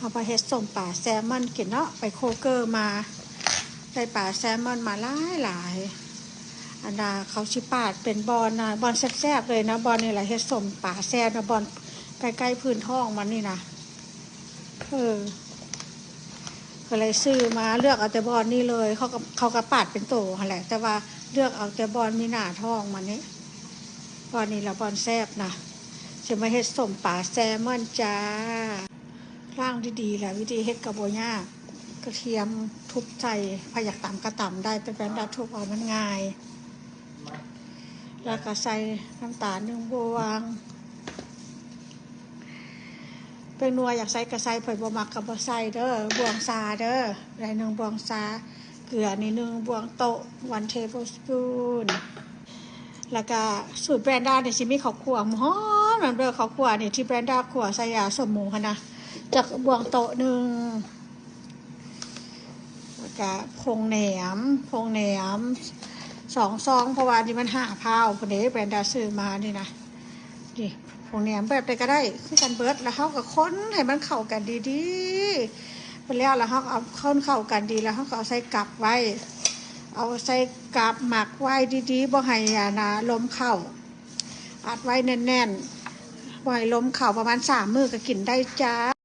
ເອົາໄປເຮັດສົ້ມປາແຊມອນກິນເນາະ ໄປໂຄເກີມາ ໄດ້ປາແຊມອນມາຫຼາຍໆ ອັນນ່າ ເຂົາຊິປາດເປັນບ່ອນນະ ບ່ອນແຊບໆເລີຍນະ ບ່ອນນີ້ລະເຮັດສົ້ມປາແຊມນະ ບ່ອນໃກ້ໆພື້ນທ້ອງມັນນີ້ນະ ເອີ ກໍເລີຍຊື້ມາ ເລືອກເອົາແຕ່ບ່ອນນີ້ເລີຍ ເຂົາກໍ ເຂົາກໍປາດເປັນໂຕຫັ້ນແຫຼະ ແຕ່ວ່າເລືອກເອົາແຕ່ບ່ອນມີໜ້າທ້ອງມັນນີ້ ບ່ອນນີ້ລະບ່ອນແຊບນະ ຊິມາເຮັດສົ້ມປາແຊມອນຈ້າ. ລ້າງດີໆ ແລ້ວ ວິທີເຮັດກໍບໍ່ຍາກ ກະທຽມທຸບໃສ່ ໃຜຢາກຕຳກໍຕຳໄດ້ ແຕ່ແບນດາທຸບເອົາມັນງ່າຍ ແລ້ວກໍໃສ່ນ້ຳຕານໜຶ່ງບ່ວງ ແປ້ງນົວຢາກໃສ່ກໍໃສ່ ໃຜບໍ່ມັກກໍບໍ່ໃສ່ເດີ ບ່ວງຊາເດີ ໄດ້ໜຶ່ງບ່ວງຊາ ເກືອນີ້ໜຶ່ງບ່ວງໂຕະ one tablespoon ແລ້ວກະສູດແບຣນດານີ້ຊິມີເຂົ້າຂົ້ວຫອມໆນຳເດີ ເຂົ້າຂົ້ວນີ້ທີ່ແບຣນດາຂົ້ວໃສ່ ອາ ສົ້ມໝູຫັ້ນນະ ຈັກບ່ວງໂຕະໜຶ່ງ ແລ້ວກະຜົງແໜມ ຜົງແໜມສອງຊອງ ເພາະວ່າອັນນີ້ມັນຫ້າພາວພຸ້ນເດ້ ແບຣນດາຊື້ມານີ້ນະ ນີ້ ຜົງແໜມແບບໃດກໍໄດ້ຄືກັນເບິດ ແລ້ວເຮົາກໍຄົນໃຫ້ມັນເຂົ້າກັນດີໆ ໄປແລ້ວ ແລ້ວເຮົາກໍເອົາ ຄົນເຂົ້າກັນດີ ແລ້ວເຮົາກໍເອົາໃສ່ກັບໄວ້ ເອົາໃສ່ກັບໝັກໄວ້ດີໆ ບໍ່ໃຫ້ ອັນນ່າ ລົມເຂົ້າ ອັດໄວ້ແໜ້ນໆ ບໍ່ໃຫ້ລົມເຂົ້າ ປະມານສາມມື້ກໍກິນໄດ້ຈ້າ.